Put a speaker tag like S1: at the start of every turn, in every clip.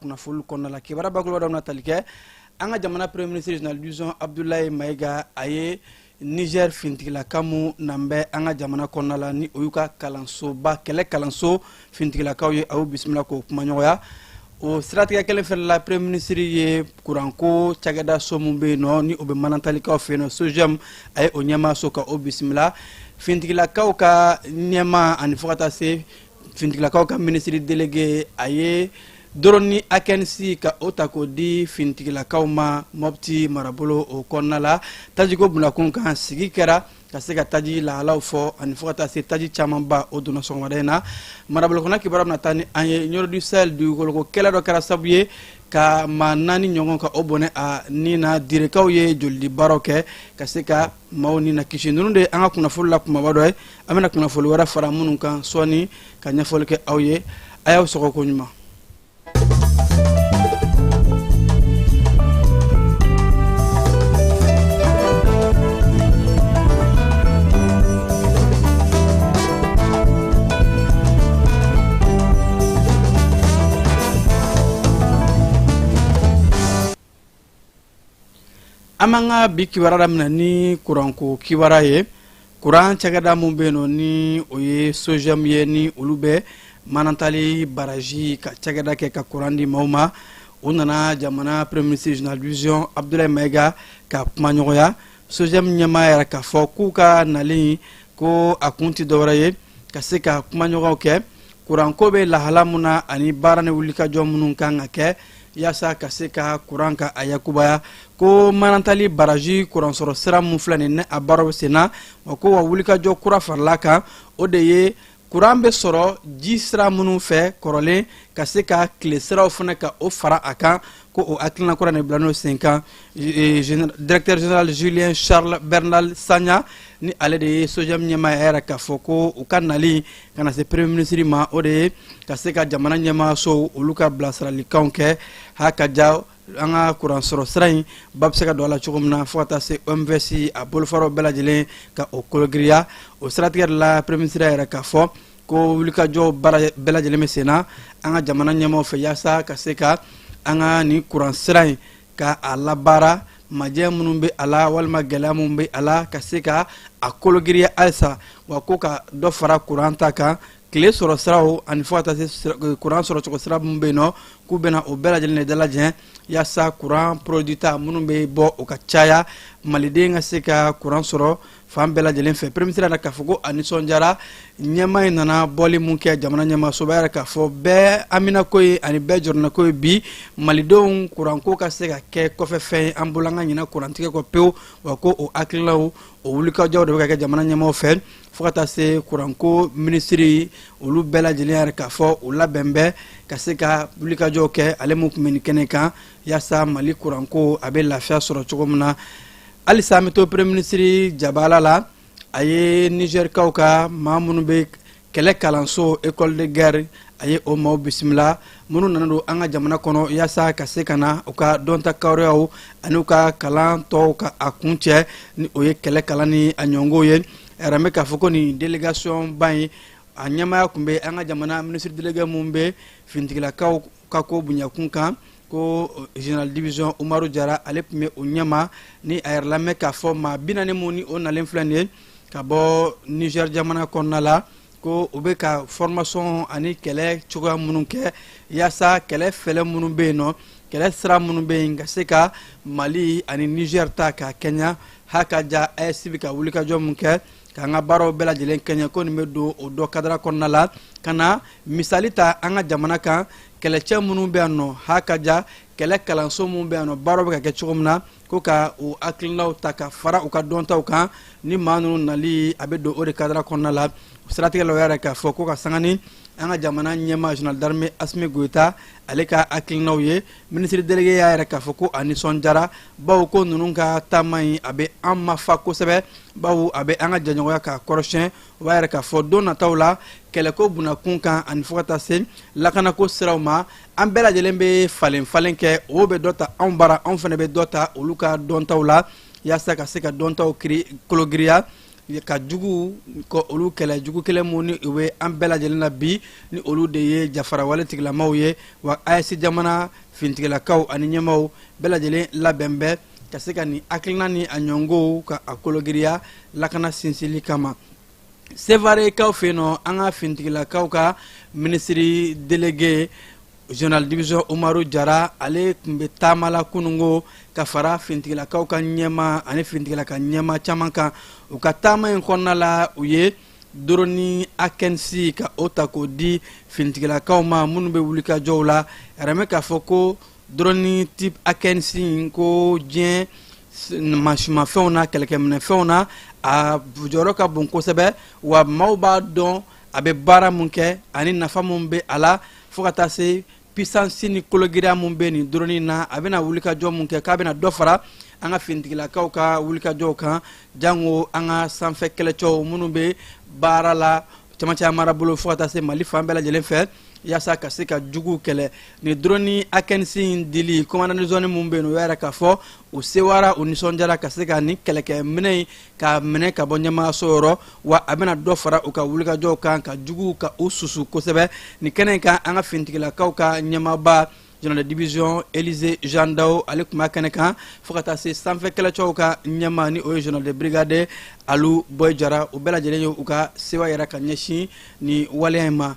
S1: Kunnafoni kɔnɔna la, kibaruya bakuruba dɔ bɛna tali kɛ an ka jamana Premier ministre, général division Abdoulaye Mayiga. A ye Niger finitigilaka mun nan bɛ an ka jamana kɔnɔna la, ni o y'u ka kalansoba kɛlɛ kalanso finitigilakaw ye, a y'u bisimila k'o kumaɲɔgɔnya. O siratigɛ kelen fɛnɛ la, Premier ministre ye kuranko cakɛda so mun bɛ yen nɔ, ni o bɛ Manantalikaw fɛ yen nɔ, SOGEM, a ye o ɲɛmaa so ka o bisimila. Finitigilakaw ka ɲɛmaa ani fo ka taa se finitigilakaw ka ministre délégué, a ye drone Akensi ka o ta k'o di finitigilakaw ma Mɔpti marabolo o kɔnɔna la. Tajiko bunakun kan, sigi kɛra ka se ka taji lahalaw fɔ ani fo ka taa se taji camanba o donna sɔgɔmada in na. Marabolo kɔnɔ kibaruya bɛna taa ni an ye Ɲɔrɔ du Sahel, dugukoloko kɛlɛ dɔ kɛra sababu ye ka maa 4 ɲɔgɔn ka o bɔnɛ a ni na. Direkaw ye jolidi baaraw kɛ ka se ka maaw ni na kisi. Ninnu de ye an ka kunnafoni la kumaba dɔ ye. An bɛna kunnafoni wɛrɛ fara minnu kan sɔɔni ka ɲɛfɔli kɛ aw ye. A y'aw sɔgɔ ko ɲuman. An b'an ka bi kibaruya daminɛ ni kuranko kibaruya ye. Kuran cakɛda mun bɛ yen nɔ, ni o ye SOGEM ye, ni olu bɛ Manantali baraji ka cakɛda kɛ ka kuran di maaw ma, u nana jamana Premier ministre, général division Abdoulaye Mayiga ka kumaɲɔgɔnya. SOGEM ɲɛmaa yɛrɛ k'a fɔ k'u ka nalen ko a kun tɛ dɔwɛrɛ ye ka se ka kumaɲɔgɔnw kɛ kuranko bɛ lahala mun na ani baara ni wulikajɔ minnu kan ka kɛ yaasa ka se ka kuran ka a yakubaya. Ko Manantali baraji kuransɔrɔ sira mun filɛ nin ni a baaraw bɛ sen na wa, ko wa wulikajɔ kura farala kan, o de ye kuran bɛ sɔrɔ ji sira minnu fɛ kɔrɔlen, ka se ka tile siraw fana ka o fara a kan, ko o hakilina kura nin bila n'o sen kan. Directeur général Julien Charles Bernal Sagna, ni ale de ye SOGEM ɲɛmaa ye, yɛrɛ k'a fɔ ko u ka nali ka na se Premier ministre ma, o de ye ka se ka jamana ɲɛmaasow olu ka bilasiralikanw kɛ ha ka ja an ka kuran sɔrɔ sira in ba bɛ se ka don a la cogo min na, fo ka taa se OMVS a bolofaraw bɛɛ lajɛlen ka o kologiriya. O siratigɛ de la, Premier ministre yɛrɛ k'a fɔ ko wulikajɔ baara bɛɛ lajɛlen bɛ sen na an ka jamana ɲɛmaaw fɛ yaasa ka se ka an ka nin kuran sira in ka a labaara, majɛ minnu bɛ a la walima gɛlɛya minnu bɛ a la, ka se ka a kologiriya halisa, wa ko ka dɔ fara kuran ta kan, tile sɔrɔ siraw ani fo ka taa se kuran sɔrɔcogo sira minnu bɛ yen nɔ, k'u bɛna o bɛɛ lajɛlen de dalajɛ yaasa kuran produit ta minnu bɛ bɔ, o ka caya, maliden ka se ka kuran sɔrɔ fan bɛɛ lajɛlen fɛ. Premier ministre yɛrɛ k'a fɔ ko a nisɔndiyara ɲɛmaa in nana bɔli mun kɛ jamana ɲɛmaasoba yɛrɛ k'a fɔ bɛɛ haminako ye ani bɛɛ jɔrɔnako ye bi malidenw kuranko ka se ka kɛ kɔfɛ fɛn ye an bolo, an ka ɲinɛ kurantigɛ kɔ pewu. Wa ko o hakililaw, o wulikajɔw de bɛ ka kɛ jamana ɲɛmaaw fɛ, fo ka taa se kuranko minisiri olu bɛɛ lajɛlen yɛrɛ k'a fɔ u labɛn bɛ ka se ka wulikajɔw kɛ, ale mun tun bɛ nin kɛnɛ kan, yaasa Mali kuranko a bɛ lafiya sɔrɔ cogo min na. Halisa an bɛ to Premier ministre jabala la. A ye Nizɛrikaw ka maa minnu bɛ kɛlɛ kalanso, école de guerre, a ye o maaw bisimila minnu nana don an ka jamana kɔnɔ yaasa ka se ka na u ka dɔnta kariyaw ani u ka kalan tɔw ka a kuncɛ, ni o ye kɛlɛ kalan ni a ɲɔngow ye. Yɛrɛ bɛ k'a fɔ ko nin délégation ba in, a ɲɛmaaya tun bɛ an ka jamana ministre délégué mun bɛ finitigilakaw ka ko bonyakun kan, ko général division Umaru Jara, ale tun bɛ o ɲɛma. Ni a yɛrɛ lamɛn k'a fɔ maa 40 mun ni o nalen filɛ nin ye ka bɔ Niger jamana kɔnɔna la, ko u bɛ ka formation ani kɛlɛ cogoya minnu kɛ yaasa kɛlɛ fɛlɛ minnu bɛ yen nɔ, kɛlɛ sira minnu bɛ yen, ka se ka Mali ani Niger ta ka kɛɲɛ ha ka ja AES bɛ ka wulikajɔ mun kɛ k'an ka baaraw bɛɛ lajɛlen kɛɲɛ, ko nin bɛ don o dɔ kadara kɔnɔna la. Ka na misali ta an ka jamana kan, kɛlɛcɛ minnu bɛ yan nɔ, ha ka ja kɛlɛ kalanso minnu bɛ yan nɔ, baaraw bɛ ka kɛ cogo min na, ko ka o hakilinaw ta ka fara u ka dɔntaw kan, ni maa ninnu nali a bɛ don o de kadara kɔnɔna la. O siratigɛ la, o yɛrɛ k'a fɔ ko ka sanga ni an ka jamana ɲɛmaa général d'armée Asimi Goyita, ale ka hakilinaw ye, ministre délégué y'a yɛrɛ k'a fɔ ko a nisɔndiyara, bawo ko ninnu ka taama in a bɛ an mafa kosɛbɛ, bawo a bɛ an ka jɛɲɔgɔnya k'a kɔrɔsiyɛn. O b'a yɛrɛ k'a fɔ don nataw la, kɛlɛko bunakun kan ani fo ka taa se lakanako siraw ma, an bɛɛ lajɛlen bɛ falen falen kɛ. O bɛ dɔ ta anw bara, anw fana bɛ dɔ ta olu ka dɔntaw la yaasa ka se ka dɔntaw kiri kologiriya. Ka jugu ka olu kɛlɛ, jugu kɛlɛ mun ni u bɛ an bɛɛ lajɛlen na bi, ni olu de ye jafarawale tigilamaw ye. Wa AES jamana finitigilakaw ani ɲɛmaaw bɛɛ lajɛlen labɛn bɛ ka se ka nin hakilina ni a ɲɔngow ka a kologiriya lakana sinsili kama. Sevarekaw fɛ yen nɔ, an ka finitigilakaw ka minisiri délégué, général division Umaru Jara, ale tun bɛ taama la kunungo ka fara finitigilakaw ka ɲɛma ani finitigilaka ɲɛma caman kan. U ka taama in kɔnɔna la, u ye drone Akensi ka o ta k'o di finitigilakaw ma minnu bɛ wulikajɔw la. Yɛrɛmɛ k'a fɔ ko drone type Akensi, ko diɲɛ mansimafɛnw na, kɛlɛkɛminɛfɛnw na, a jɔyɔrɔ ka bon kosɛbɛ. Wa maaw b'a dɔn a bɛ baara mun kɛ ani nafa mun bɛ a la, fo ka taa se puissance ni kologiriya mun bɛ nin drone na, a bɛna wulikajɔ mun kɛ, k'a bɛna dɔ fara an ka finitigilakaw ka wulikajɔw kan, jango an ka sanfɛ kɛlɛcɛw minnu bɛ baara la camancɛ marabolo fo ka taa se Mali fan bɛɛ lajɛlen fɛ, yaasa ka se ka juguw kɛlɛ. Ni drone Akensi in dili, commandant de zone mun bɛ yen, o y'a yira k'a fɔ u sewara, u nisɔndiyara ka se ka nin kɛlɛkɛminɛ in k'a minɛ ka bɔ ɲɛmaayaso yɔrɔ. Wa a bɛna dɔ fara u ka wulikajɔw kan ka juguw ka u susu kosɛbɛ. Nin kɛnɛ in kan, an ka finitigilakaw ka ɲɛmaaba, général de division Élysée Jean Dao, ale tun b'a kɛnɛ kan, fo ka taa se sanfɛ kɛlɛcɛw ka ɲɛmaa, ni o ye général de brigade Alu Boy Jara. U bɛɛ lajɛlen ye u ka sewa yɛrɛ ka ɲɛsin nin waleya in ma.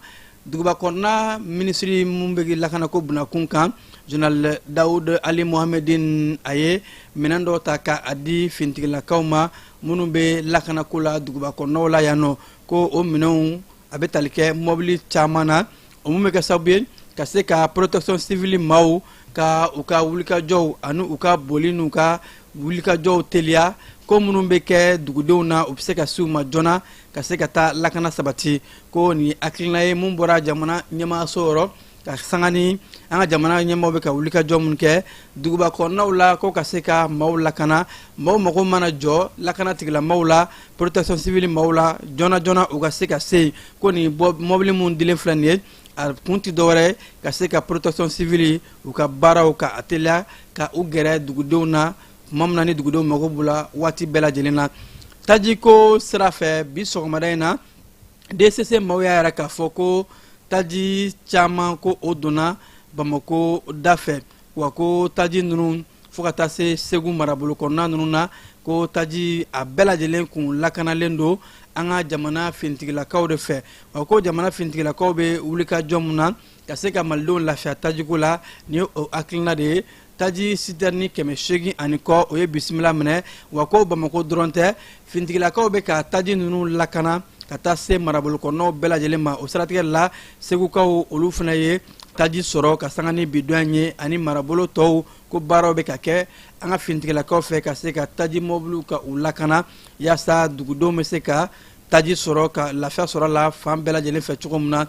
S1: Duguba kɔnɔna minisiri mun bɛ lakanako bunakun kan, général Dawud Ali Mohamedine, a ye minɛn dɔ ta ka a di finitigilakaw ma minnu bɛ lakanako la duguba kɔnɔnaw la yan nɔ. Ko o minɛnw a bɛ tali kɛ mɔbili caman na, o mun bɛ kɛ sababu ye ka se ka protection civile maaw ka u ka wulikajɔw ani u ka boli n'u ka wulikajɔw teliya. Ko minnu bɛ kɛ dugudenw na, u bɛ se ka se u ma joona ka se ka taa lakana sabati. Ko nin hakilina ye mun bɔra jamana ɲɛmaayaso yɔrɔ, ka sanga ni an ka jamana ɲɛmaaw bɛ ka wulikajɔ mun kɛ duguba kɔnɔnaw la, ko ka se ka maaw lakana. Maaw mago mana jɔ lakana tigilamaaw la, protection civile maaw la, joona joona u ka se ka se yen. Ko nin mɔbili mun dilen filɛ nin ye, a kun tɛ dɔwɛrɛ, ka se ka protection civile u ka baaraw ka a teliya ka u gɛrɛ dugudenw na tuma min na ni dugudenw mago b'u la waati bɛɛ lajɛlen na. Tajiko sira fɛ, bi sɔgɔmada in na, DCC maaw y'a yira k'a fɔ ko taji caman ko o donna Bamako da fɛ. Wa ko taji ninnu, fo ka taa se Segu marabolo kɔnɔna ninnu na, ko taji a bɛɛ lajɛlen kun lakanalen don an ka jamana finitigilakaw de fɛ. Wa ko jamana finitigilakaw bɛ wulikajɔ mun na ka se ka malidenw lafiya tajiko la, nin ye o hakilina de ye. Taji sitɛrini 800 ani kɔ, o ye bisimila minɛ. Wa ko Bamako dɔrɔn tɛ, finitigilakaw bɛ ka taji ninnu lakana ka taa se marabolo kɔnɔnaw bɛɛ lajɛlen ma. O siratigɛ la, Segukaw olu fana ye taji sɔrɔ ka sanga ni bidɔn in ye, ani marabolo tɔw. Ko baaraw bɛ ka kɛ an ka finitigilakaw fɛ ka se ka taji mɔbiliw ka u lakana, yaasa dugudenw bɛ se ka taji sɔrɔ ka lafiya sɔrɔ la fan bɛɛ lajɛlen fɛ cogo min na.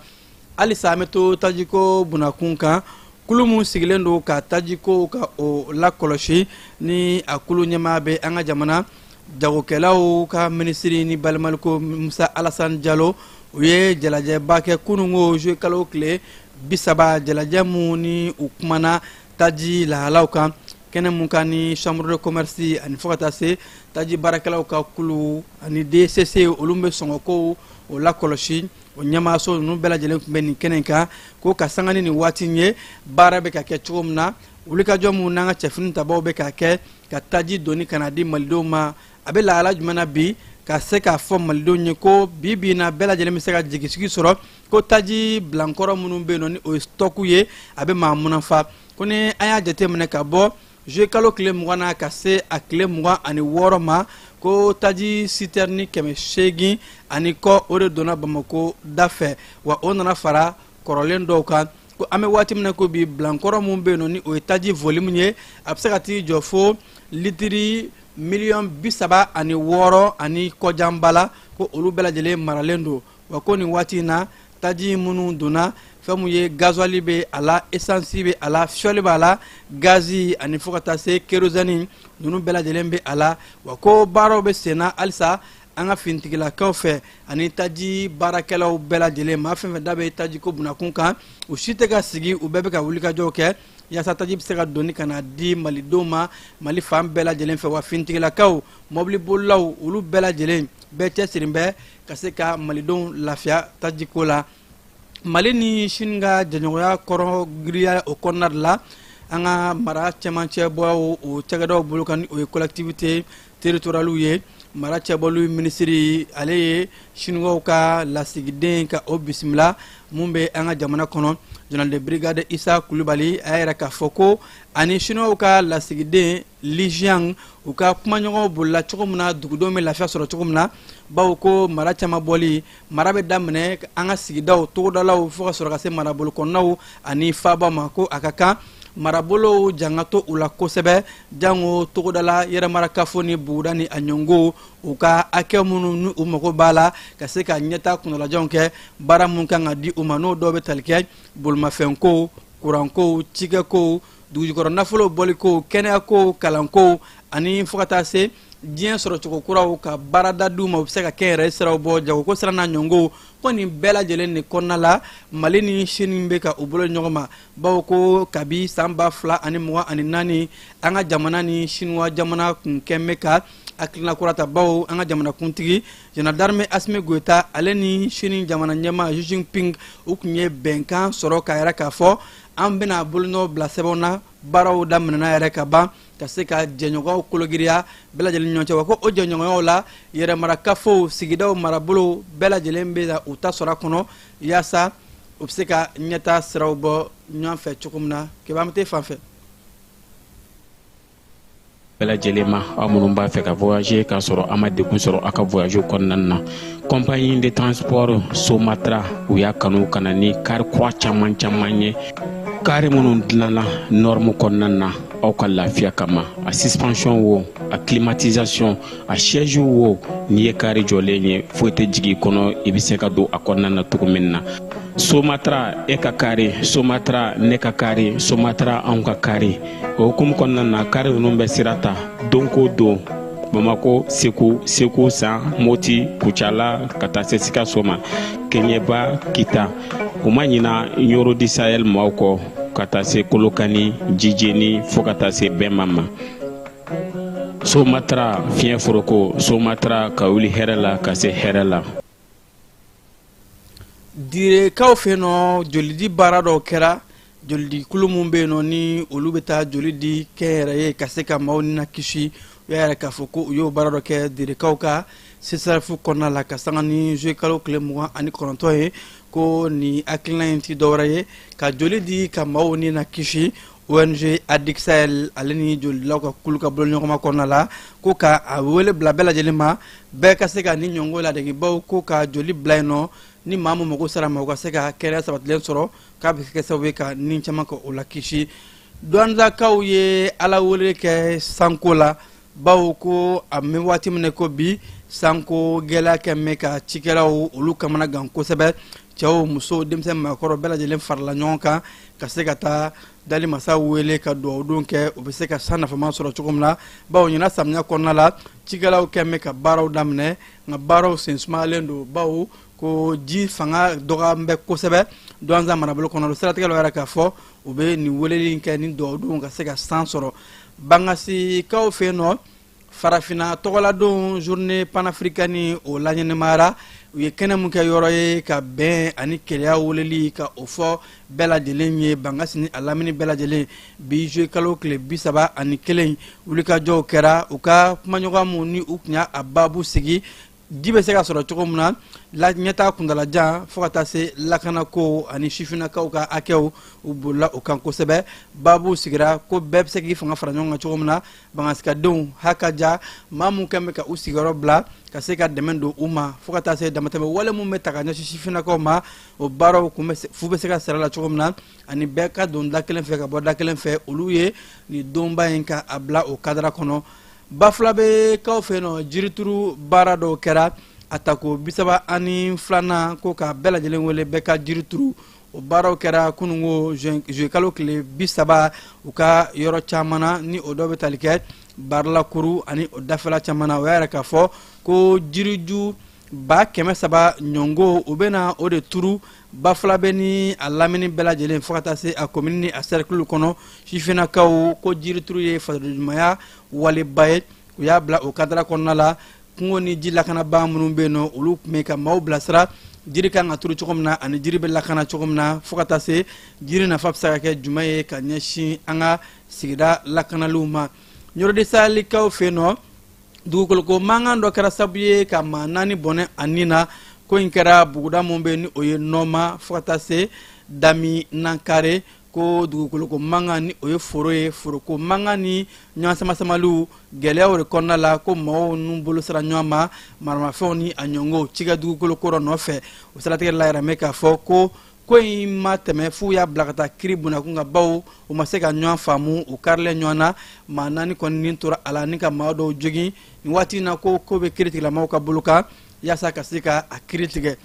S1: Halisa an bɛ to tajiko bunakun kan. Kulu mun sigilen don ka tajiko ka o lakɔlɔsi, ni a kulu ɲɛmaa bɛ an ka jamana jagokɛlaw ka minisiri ni balimaliko Musa Alasani Jalo, u ye jalajɛba kɛ kunungo juillet kalo tile 30, jalajɛ mun ni u kumana taji lahalaw kan. Kɛnɛ mun kan ni chambre de commerce ani fo ka taa se taji baarakɛlaw ka kulu ani DCC, olu bɛ sɔngɔkow o lakɔlɔsi, o ɲɛmaaso ninnu bɛɛ lajɛlen tun bɛ nin kɛnɛ kan. Ko ka sanga ni nin waati ye, baara bɛ ka kɛ cogo min na, wulikajɔ mun n'an ka cɛfini tabaw bɛ ka kɛ ka taji doni ka na di malidenw ma, a bɛ lahala jumɛn na bi, ka se k'a fɔ malidenw ye ko bi bi in na, bɛɛ lajɛlen bɛ se ka jigisigi sɔrɔ ko taji bilankɔrɔ minnu bɛ yen nɔ, ni o ye stock ye, a bɛ maa munafa. Ko ni an y'a jateminɛ ka bɔ juillet kalo tile 20 na ka se a tile 26 ma, ko taji sitɛrini 800 ani kɔ, o de donna Bamako da fɛ. Wa o nana fara kɔrɔlen dɔw kan. Ko an bɛ waati min na ko bi, bilankɔrɔ mun bɛ yen nɔ, ni o ye taji volume ye, a bɛ se ka t'i jɔ fo litiri miliyɔn 36 ani kɔjanba la, ko olu bɛɛ lajɛlen maralen don. Wa ko nin waati in na, taji minnu donna, fɛn mun ye, gasoil bɛ a la, essence bɛ a la, fioul b'a la, gazi ani fo ka taa se kérosène ninnu bɛɛ lajɛlen bɛ a la. Wa ko baaraw bɛ senna halisa an ka finitigilakaw fɛ ani taji baarakɛlaw bɛɛ lajɛlen, maa fɛn fɛn da bɛ taji ko bunakun kan, u si tɛ ka sigi, u bɛɛ bɛ ka wulikajɔw kɛ. yaasa taji bɛ se ka doni ka na di malidenw ma Mali fan bɛɛ lajɛlen fɛ. Wa finitigilakaw, mɔbilibolilaw, olu bɛɛ lajɛlen bɛɛ cɛsirin bɛ ka se ka malidenw lafiya tajiko la. Mali ni Sini ka jɛɲɔgɔnya kɔrɔ giriya, o kɔnɔna de la, an ka mara cɛmancɛ bɔ o cakɛdaw bolo kan, ni o ye collectivité territoriales ye. Mara cɛbɔli minisiri, ale ye siniwaw ka lasigiden ka o bisimila mun bɛ an ka jamana kɔnɔ, général de brigade Isa Kulubali. A y'a yira k'a fɔ ko ani siniwaw ka lasigiden Lijiang, u ka kumaɲɔgɔnw bolila cogo min na dugudenw bɛ lafiya sɔrɔ cogo min na, bawo ko mara caman bɔli, mara bɛ daminɛ an ka sigidaw, togodalaw, fo ka sɔrɔ ka se marabolo kɔnɔnaw ani faaba ma, ko a ka kan marabolow jan ka to u la kosɛbɛ, jango togodala yɛrɛmarakafo ni buguda ni a ɲɔngo, u ka hakɛ minnu ni u mago b'a la ka se ka ɲɛta kuntalajanw kɛ, baara mun kan ka di u ma, n'o dɔw bɛ tali kɛ bolimafɛnko, kuranko, cikɛko, dugujukɔrɔ nafolo bɔliko, kɛnɛyako, kalanko, ani fo ka taa se diɲɛ sɔrɔcogo kuraw ka baarada d'u ma, u bɛ se ka kɛnyɛrɛye siraw bɔ, jagoko sira n'a ɲɔngo. Ko nin bɛɛ lajɛlen de kɔnɔna la, Mali ni Sini bɛ ka u bolo ɲɔgɔn ma, bawo ko kabi san 2024, an ka jamana ni Sinuwa jamana kun kɛn bɛ ka hakilina kura ta, bawo an ka jamanakuntigi général d'armée Asimi Goyita, ale ni Sini jamana ɲɛmaa Xi Jinping, u tun ye bɛnkan sɔrɔ k'a yira k'a fɔ an bɛna bolonɔ bila sɛbɛnw na. Baaraw daminɛna yɛrɛ ka ban ka se ka jɛɲɔgɔnw kologiriya bɛɛ lajɛlen ɲɔgɔn cɛ. Wa ko o jɛɲɔgɔnyaw la, yɛrɛmarakafow, sigidaw, marabolow bɛɛ lajɛlen bɛ na u ta sɔrɔ a kɔnɔ, yaasa u bɛ se ka ɲɛta siraw bɔ ɲɔgɔn fɛ cogo min na. Keba, an bɛ t'e fan fɛ.
S2: Bɛɛ lajɛlen ma, aw minnu b'a fɛ ka voyager k'a sɔrɔ a ma degun sɔrɔ aw ka voyage kɔnɔna na, compagnie de transport Somatra, u y'a kanu ka na ni kari kura caman caman ye, kari minnu dilanna norme kɔnɔna na aw ka lafiya kama. A suspension wo, a climatisation, a siège wo, n'i ye kari jɔlen ye, foyi tɛ jigin i kɔnɔ, i bɛ se ka don a kɔnɔna na cogo min na. Somatra, e ka kari Somatra, ne ka kari Somatra, anw ka kari. O hukumu kɔnɔna na, kari ninnu bɛ sira ta don ko don Bamako, Segu, Segu San, Moti, Kucala, ka taa se Sikaso ma, Keɲeba, Kita. U ma ɲina Ɲoro du Sahel maaw kɔ, ka taa se Kolokani, Jijeni, fo ka taa se Bɛnma ma. Somatra, fiɲɛ foroko Somatra, ka wuli hɛrɛ la ka se hɛrɛ la.
S1: Direkaw fɛ yen nɔ, jolidi baara dɔw kɛra. Jolidikulu min bɛ yen nɔ, ni olu bɛ taa joli di kɛnyɛrɛye ka se ka maaw ni kisi, u y'a yɛrɛ k'a fɔ ko u y'o baara dɔ kɛ Direkaw ka CSRéf kɔnɔna la, ka sanga ni zuwe kalo tile 29 ye. Ko nin hakilina in ti dɔwɛrɛ ye ka joli di ka maaw ni na kisi. ONG Adik Sahel, ale ni jolidilaw ka kulu ka bolo ɲɔgɔnma kɔnɔna la, ko ka a wele bila bɛɛ lajɛlen ma, bɛɛ ka se ka ni ɲɔngo ladege, baw ko ka joli bila yen nɔ, ni maa min mago sera ma, u ka se ka kɛnɛya sabatilen sɔrɔ, k'a bɛ kɛ sababu ye ka ni caman ka o la kisi. Douentza-kaw ye Ala wele kɛ sanko la, bawo ko a bɛ waati min ko bi, sanko gɛlɛya kɛ bɛ ka cikɛlaw olu kamana gan kosɛbɛ. Cɛw, musow, denmisɛn, maakɔrɔ, bɛɛ lajɛlen farala ɲɔgɔn kan ka se ka taa dali masa wele ka dugawudon kɛ, u bɛ se ka san nafama sɔrɔ cogo min na, bawo ɲinan samiya kɔnɔna la, cikɛlaw kɛ bɛ ka baaraw daminɛ, nka baaraw sen sumayalen don, bawo ko ji fanga dɔgɔya bɛ kosɛbɛ Douentza marabolo kɔnɔ. Siratigɛ la yɛrɛ, k'a fɔ u bɛ nin weleli kɛ ni dugawudon ka se ka san sɔrɔ. Bangasikaw fɛ yen nɔ, farafinna tɔgɔladon, journée panafricaine, o laɲɛnɛmayara. U ye kɛnɛ mun kɛ yɔrɔ ye ka bɛn ani keleya weleli ka o fɔ bɛɛ lajɛlen ye Bankasi ni a lamini bɛɛ lajɛlen. Bi zuwe kalo tile 31, wulikajɔw kɛra. U ka kumaɲɔgɔn mun ni u tun y'a baabu sigi, ji bɛ se ka sɔrɔ cogo min na la ɲɛtaa kuntalajan, fo ka taa se lakanako ani sifinnakaw ka hakɛw, u bolila o kan kosɛbɛ. Baabu sigira ko bɛɛ bɛ se k'i fanga fara ɲɔgɔn kan cogo min na, bangasikadenw hakaja maa mun kɛn bɛ ka u sigiyɔrɔ bila, ka se ka dɛmɛ don u ma, fo ka taa se damatɛmɛ wale mun bɛ ta ka ɲɛsin sifinnakaw ma, o baaraw kun bɛ fu bɛ se ka sara la cogo min na, ani bɛɛ ka don da kelen fɛ ka bɔ da kelen fɛ. Olu ye nin donba in ka a bila o cadre kɔnɔ. Bafulabekaw fɛ yen nɔ, jirituru baara dɔw kɛra, a tako 32nan, ko ka bɛɛ lajɛlen wele bɛɛ ka jirituru. O baaraw kɛra kunungo zuwe kalo tile 30, u ka yɔrɔ caman na, ni o dɔ bɛ tali kɛ Barilakuru ani o dafɛla caman na. O y'a yɛrɛ k'a fɔ ko jiriju 300 ɲɔngo, u bɛna o de turu Bafulabɛ ni a lamini bɛɛ lajɛlen fo ka taa se a komini ni a sɛrikiliw kɔnɔ. Sifinnakaw ko jirituru ye fasodenɲumanya waleba ye. U y'a bila o kadara kɔnɔna la. Kungo ni ji lakanabaa minnu bɛ yen nɔ, olu tun bɛ ka maaw bilasira jiri kan ka turu cogo min na ani jiri bɛ lakana cogo min na, fo ka taa se jiri nafa bɛ se ka kɛ jumɛn ye ka ɲɛsin an ka sigida lakanaliw ma. Ɲɔrɔ de Sahɛlikaw fɛ yen nɔ, dugukoloko mankan dɔ kɛra sabu ye ka maa 4 bɔnɛ a ni na. Ko in kɛra buguda min bɛ ni o ye Nɔma fo ka taa se Dami Nankare. Ko dugukoloko mankan ni o ye foro ye, foroko mankan ni ɲɔgɔn samasamaliw gɛlɛyaw de kɔnɔna la, ko maaw n'u bolo sera ɲɔgɔn ma maramafɛnw ni a ɲɔngow cikɛ dugukolo ko dɔ nɔfɛ. O siratigɛ la, yɛrɛ bɛ k'a fɔ ko ko in ma tɛmɛ f'u y'a bila ka taa kiri bondakun kan, bawo u ma se ka ɲɔgɔn faamu, u karilen ɲɔgɔn na. Maa 4 kɔni ni tora a la ni ka maa dɔw jogin. Nin waati in na, ko ko bɛ kiritigɛlamaw ka bolo kan yaasa ka se ka a kiri tigɛ.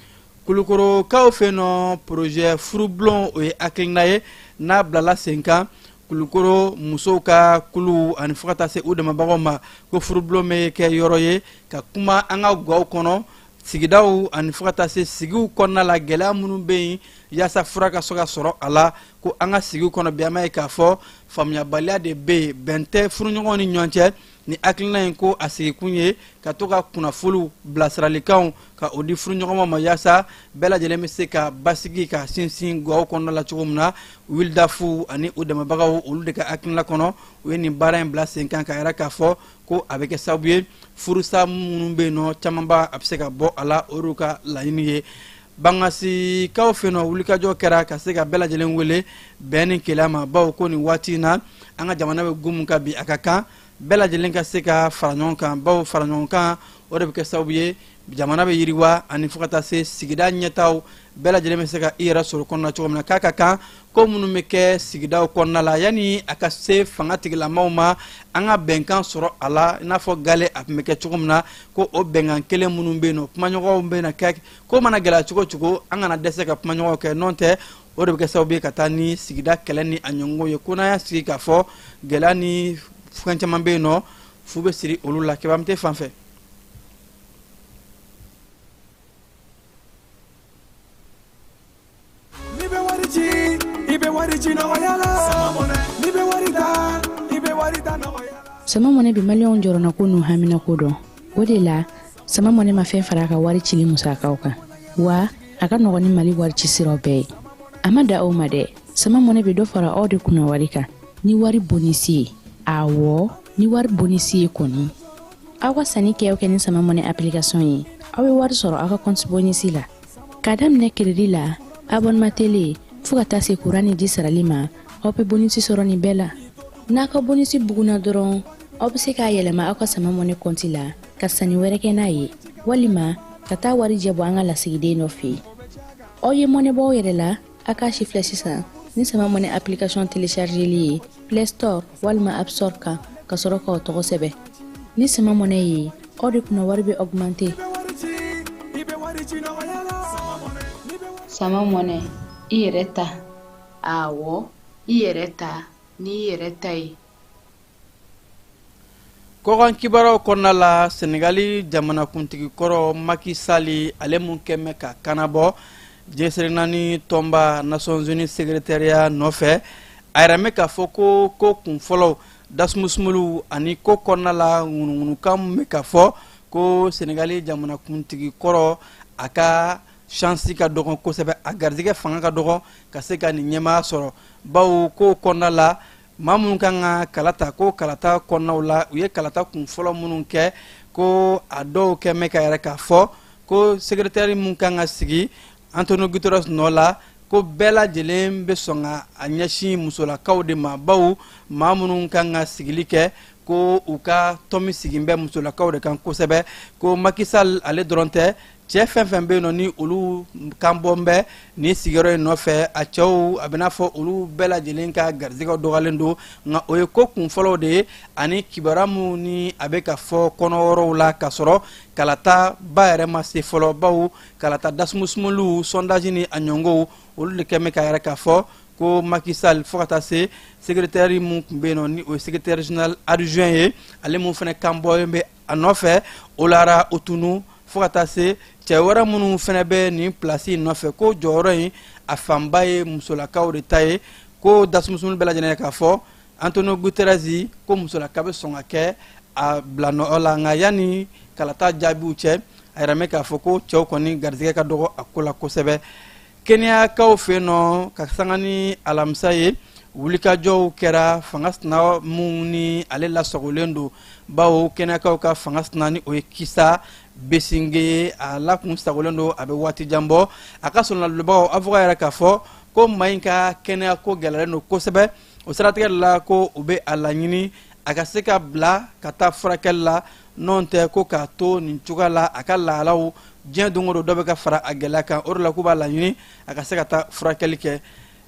S1: Kulukorokaw fɛ yen nɔ, projet furubulon, o ye hakilina ye n'a bilala sen kan Kulukoro musow ka kulu ani fo ka taa se u dɛmɛbagaw ma, ko furubulon bɛ kɛ yɔrɔ ye ka kuma an ka gaw kɔnɔ, sigidaw ani fo ka taa se sigiw kɔnɔna la, gɛlɛya minnu bɛ yen, yaasa fura ka se ka sɔrɔ a la. Ko an ka sigiw kɔnɔ bi, an b'a ye k'a fɔ faamuyabaliya de bɛ yen, bɛn tɛ furuɲɔgɔnw ni ɲɔgɔn cɛ. Ni hakilina in, ko a sigikun ye ka to ka kunnafoniw, bilasiralikanw, ka o di furuɲɔgɔnmaw ma, yaasa bɛɛ lajɛlen bɛ se ka basigi ka sinsin gaw kɔnɔna la cogo min na. Wildafu ani u dɛmɛbagaw, olu de ka hakilina kɔnɔ, u ye nin baara in bila sen kan, k'a yira k'a fɔ ko a bɛ kɛ sababu ye furusa minnu bɛ yen nɔ, camanba a bɛ se ka bɔ a la. O y'u ka laɲini ye. Bangasikaw fɛ yen nɔ, wulikajɔ kɛra ka se ka bɛɛ lajɛlen wele bɛn ni kelenya ma, bawo ko nin waati in na, an ka jamana bɛ gun min kan bi, a ka kan bɛɛ lajɛlen ka se ka fara ɲɔgɔn kan, bawo fara ɲɔgɔn kan, o de bɛ kɛ sababu ye jamana bɛ yiriwa ani fo ka taa se sigida ɲɛtaaw bɛɛ lajɛlen bɛ se ka i yɛrɛ sɔrɔ kɔnɔna cogo min na. K'a ka kan ko minnu bɛ kɛ sigidaw kɔnɔna la, yanni a ka se fanga tigilamaw ma, an ka bɛnkan sɔrɔ a la, i n'a fɔ gale a tun bɛ kɛ cogo min na, ko o bɛnkan kelen minnu bɛ yen nɔ, kumaɲɔgɔnw bɛ na kɛ. Ko mana gɛlɛya cogo o cogo, an kana dɛsɛ ka kumaɲɔgɔnw kɛ, n'o tɛ o de bɛ kɛ sababu ye ka taa ni sigida kɛlɛ ni a ɲɔgɔnw ye. Ko n'an y'a sigi k'a fɔ gɛlɛya ni fɛn caman bɛ yen nɔ, fu bɛ siri olu la. Kɛbamute fan fɛ.
S3: N'i bɛ wari ci, i bɛ wari ci nɔgɔya la. N'i bɛ wari ta, i bɛ wari ta nɔgɔya la.
S4: Sama Mɔnɛ bɛ Maliyɛnw jɔrɔnako n'u haminako dɔn. O de la, Sama Mɔnɛ ma fɛn fara a ka wari cili musakaw kan, wa a ka nɔgɔn ni Mali wari ci siraw bɛɛ ye. A ma dan o ma dɛ, Sama Mɔnɛ bɛ dɔ fara aw de kunna wari kan ni wari bonisi ye. Awɔ, ni wari bonisi ye kɔni. Aw ka sanni kɛ o kɛ ni Sama Mɔnɛ application ye, aw bɛ wari sɔrɔ aw ka compte bonisi la. K'a daminɛ crédit la, abonnement télé, fo ka taa se kuran ni ji sarali ma, aw bɛ bonisi sɔrɔ nin bɛɛ la. N'a ka bonisi bugunna dɔrɔn, aw bɛ se k'a yɛlɛma aw ka Sama Mɔnɛ kɔnti la ka sanni wɛrɛ kɛ n'a ye, walima ka taa warijɛ bɔ an ka lasigiden dɔ fɛ yen. Aw ye mɔnɛ bɔ aw yɛrɛ la, a k'a sifilɛ sisan ni Sama Mɔnɛ application téléchargeli ye Play Store walima App Store kan, ka sɔrɔ k'aw tɔgɔ sɛbɛn. Ni Sama Mɔnɛ ye, aw de kunna wari bɛ augmenter.
S5: Sama Mɔnɛ, i yɛrɛ ta. Awɔ, i yɛrɛ ta n'i yɛrɛ ta ye.
S1: Kɔkan kibaruyaw kɔnɔna la, Senegali jamanakuntigi kɔrɔ Macky Sall, ale mun kɛn bɛ ka kanabɔ diɲɛ seleke naani tɔnba Nations Unies secrétariat nɔfɛ, a yɛrɛ bɛ k'a fɔ ko ko kunfɔlɔw, dasumusumuliw ani ko kɔnɔna la ŋunuŋunukan min bɛ ka fɔ ko Senegali jamanakuntigi kɔrɔ, a ka chance ka dɔgɔn kosɛbɛ, a garijɛgɛ fanga ka dɔgɔn ka se ka nin ɲɛmaaya sɔrɔ, bawo ko kɔnɔna la maa minnu kan ka kala ta, ko kalata kɔnɔnaw la, u ye kalata kun fɔlɔ minnu kɛ, ko a dɔw kɛ mɛ ka yɛrɛ k'a fɔ ko secrétaire mun kan ka sigi Antonio Guterres nɔ la, ko bɛɛ lajɛlen bɛ sɔn ka a ɲɛsin musolakaw de ma, bawo maa minnu kan ka sigili kɛ, ko u ka tɔmi sigin bɛ musolakaw de kan kosɛbɛ. Ko Macky Sall ale dɔrɔn tɛ, cɛ fɛn fɛn bɛ yen nɔ ni olu kan bɔ bɛ nin sigiyɔrɔ in nɔfɛ, a cɛw, a bɛ n'a fɔ olu bɛɛ lajɛlen ka garijɛgɛw dɔgɔyalen don. Nka o ye ko kun fɔlɔw de ye ani kibaruya minnu ni a bɛ ka fɔ kɔnɔyɔrɔw la, k'a sɔrɔ kalata ba yɛrɛ ma se fɔlɔ, bawo kalata dasumusumuliw, sondage ni a ɲɔngow, olu de kɛn bɛ ka yɛrɛ k'a fɔ ko Macky Sall fo ka taa se secrétaire mun tun bɛ yen nɔ ni o ye secrétaire général adjoint ye, ale mun fana kan bɔlen bɛ a nɔfɛ, Olara Otunu. Fo ka taa se cɛ wɛrɛ minnu fana bɛ nin pilasi in nɔfɛ, ko jɔyɔrɔ in a fanba ye musolakaw de ta ye. Ko dasumusumuni bɛɛ lajɛlen k'a fɔ Antonio Guterres ko musolaka bɛ sɔn ka kɛ a bila nɔ la. Nka yanni kalata jaabiw cɛ, a yɛrɛ mɛn k'a fɔ ko cɛw kɔni garisɛgɛ ka dɔgɔ a ko la kosɛbɛ. Keniyakaw fɛ yen nɔ, ka sanga ni alamisa ye, wulikajɔw kɛra fanga sina mun ni ale lasagolen don, bawo Keniyakaw ka fanga sina ni o ye Kizza Besigye ye, a la kun sagolen don a bɛ waati jan bɔ. A ka solonadonbagaw, avocat yɛrɛ k'a fɔ ko maa in ka kɛnɛya ko gɛlɛyalen don kosɛbɛ. O siratigɛ la, ko u bɛ a laɲini a ka se ka bila ka taa furakɛli la, n'o tɛ ko k'a to nin cogoya la, a ka lahalaw diɲɛ don o don dɔ bɛ ka fara a gɛlɛya kan. O de la k'u b'a laɲini a ka se ka taa furakɛli kɛ.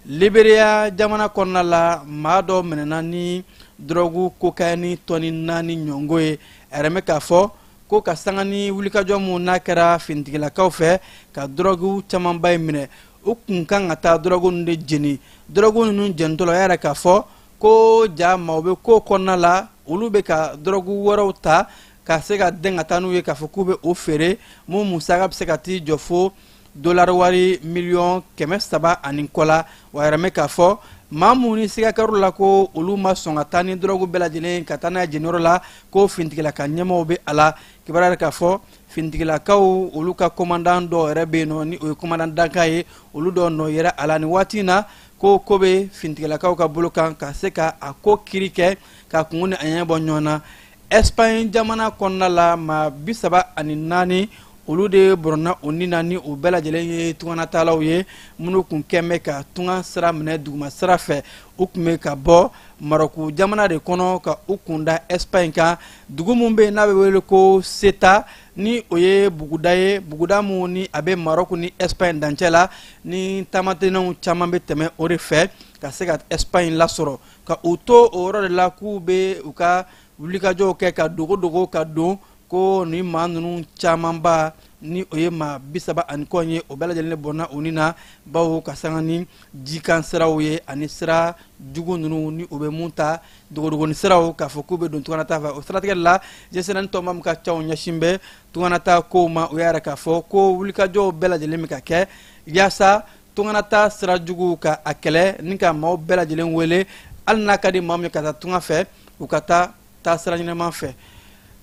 S1: Liberia jamana kɔnɔna la, maa dɔ minɛna ni dɔrɔgu kokayini tɔni 4 ɲɔngo ye. A yɛrɛ mɛn k'a fɔ ko ka sanga ni wulikajɔ mun n'a kɛra finitigilakaw fɛ ka dɔrɔgu camanba in minɛ, u kun kan ka taa dɔrɔgu ninnu de jeni. Dɔrɔgu ninnu jenitɔ la, o y'a yɛrɛ k'a fɔ ko ja maaw bɛ ko kɔnɔna la, olu bɛ ka dɔrɔgu wɛrɛw ta ka se ka den ka taa n'u ye, k'a fɔ k'u bɛ o feere mun musaka bɛ se ka t'i jɔ fo dolari wari 300 miliyɔn ani kɔ la. Wa yɛrɛ mɛn k'a fɔ maa mun ni siga kɛr'u la ko olu ma sɔn ka taa ni dɔrɔgu bɛɛ lajɛlen ka taa n'a ye jeniyɔrɔ la, ko finitigilaka ɲɛmaaw bɛ a la. Kibaruya yɛrɛ k'a fɔ finitigilakaw olu ka commandant dɔw yɛrɛ bɛ yen nɔ, ni o ye commandant dankan ye, olu dɔw nɔ yɛrɛ a la nin waati in na, ko ko bɛ finitigilakaw ka bolo kan ka se ka a ko kiri kɛ ka kungo ni a ɲɛ bɔ ɲɔgɔn na. Espagne jamana kɔnɔna la, maa 34, olu de bɔrɔna o ni na, ni o bɛɛ lajɛlen ye tunganatalaw ye minnu kun kɛn bɛ ka tunga sira minɛ duguma sira fɛ. U tun bɛ ka bɔ Marɔku jamana de kɔnɔ ka u kunda Espagne kan. Dugu min bɛ yen n'a bɛ wele ko Ceuta, ni o ye buguda ye, buguda mun ni a bɛ Marɔku ni Espagne dancɛ la, ni taamatenɛw caman bɛ tɛmɛ o de fɛ ka se ka Espagne lasɔrɔ, ka u to o yɔrɔ de la k'u bɛ u ka wulikajɔw kɛ ka dogo dogo ka don, ko ni maa ninnu camanba, ni o ye maa 30 ani kɔ ye, o bɛɛ lajɛlen bɔnna u ni na, bawo ka sanga ni jikan siraw ye ani sira jugu ninnu ni u bɛ mun ta dogodogoni siraw k'a fɔ k'u bɛ don tunganata fɛ. O siratigɛ la, GSN tɔnba min ka caw ɲɛsin bɛ tunganata kow ma, o y'a yɛrɛ k'a fɔ ko wulikajɔw bɛɛ lajɛlen bɛ ka kɛ yaasa tunganata sira jugu ka a kɛlɛ, ni ka maaw bɛɛ lajɛlen wele, hali n'a ka di maa min ka taa tunga fɛ, u ka taa taa sira ɲɛnama fɛ.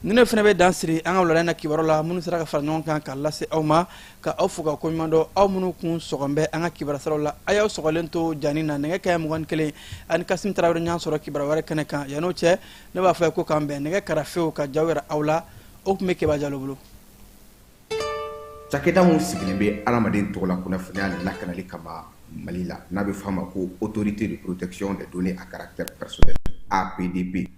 S1: Ni ne fana bɛ dan siri an ka wulada in na kibaru la minnu sera ka fara ɲɔgɔn kan ka lase aw ma, ka aw fo ka koɲuman dɔn, aw minnu kun sɔgɔn bɛ an ka kibaru siraw la. A y'aw sɔgɔlen to jani na nɛgɛ kaɲɛ 21 ani Kasim Tarawele ɲɔgɔn sɔrɔ kibaru wɛrɛ kɛnɛ kan. Yan'o cɛ, ne b'a fɔ ye ko k'an bɛn. Nɛgɛ karafew ka jaw yɛrɛ aw la, o tun bɛ Keba Jalo bolo.
S6: Cakɛda min sigilen bɛ adamaden tɔgɔla kunnafoniya lakanali kama Mali la, n'a bɛ f'a ma ko Autorité de protection des données à caractère personnel, APDP,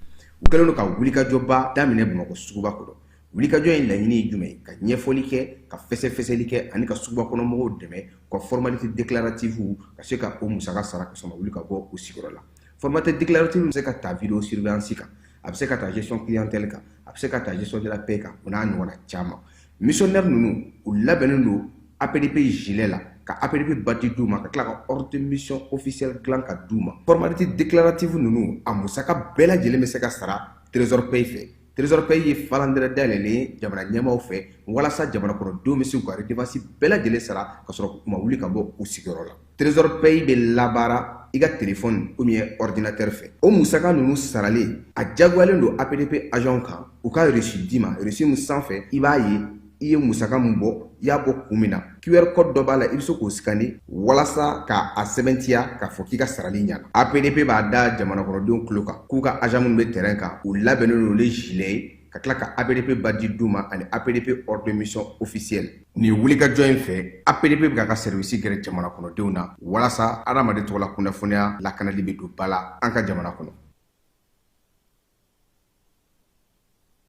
S6: u kɛlen don ka wulikajɔba daminɛ Bamakɔ suguba kɔnɔ. Wulikajɔ in laɲini ye jumɛn ye? Ka ɲɛfɔli kɛ, ka fɛsɛfɛsɛli kɛ ani ka suguba kɔnɔ mɔgɔw dɛmɛ u ka formalité déclarative ka se ka o musaka sara ka sɔrɔ ma wuli ka bɔ u sigiyɔrɔ la. Formalité déclarative bɛ se ka ta vidéo surveillance kan, a bɛ se ka ta gestion clientèle kan, a bɛ se ka ta gestion de la paie kan, o n'a ɲɔgɔnna caman. Missionnaire ninnu, u labɛnnen don APDP gilet la, ka APDP badge d'u ma, ka tila ka ordre de mission officielle dilan ka d'u ma. Formalité déclarative ninnu, a musaka bɛɛ lajɛlen bɛ se ka sara Trésor Pay fɛ. Trésor Pay ye falandɛrɛ dayɛlɛlen ye jamana ɲɛmaaw fɛ walasa jamana kɔnɔdenw bɛ se k'u ka redevance bɛɛ lajɛlen sara ka sɔrɔ u ma wuli ka bɔ u sigiyɔrɔ la. Trésor Pay bɛ labaara i ka téléphone ou bien ordinateur fɛ. O musaka ninnu saralen, a diyagoyalen don APDP agent kan u ka reçu d'i ma, reçu min sanfɛ i b'a ye i ye musaka min bɔ, i y'a bɔ kun min na. QR code dɔ b'a la, i bɛ se k'o scanner walasa ka a sɛbɛntiya k'a fɔ k'i ka sarali ɲana. APDP b'a da jamana kɔnɔdenw tulo kan k'u ka agent minnu bɛ terrain kan, u labɛnnen don ni gilet ye, ka tila ka APDP badge d'u ma ani APDP ordre de mission officielle. Nin wulikajɔ in fɛ, APDP bɛ k'a ka service gɛrɛ jamana kɔnɔdenw na walasa adamaden tɔgɔla kunnafoniya lakanali bɛ don ba la an ka jamana kɔnɔ.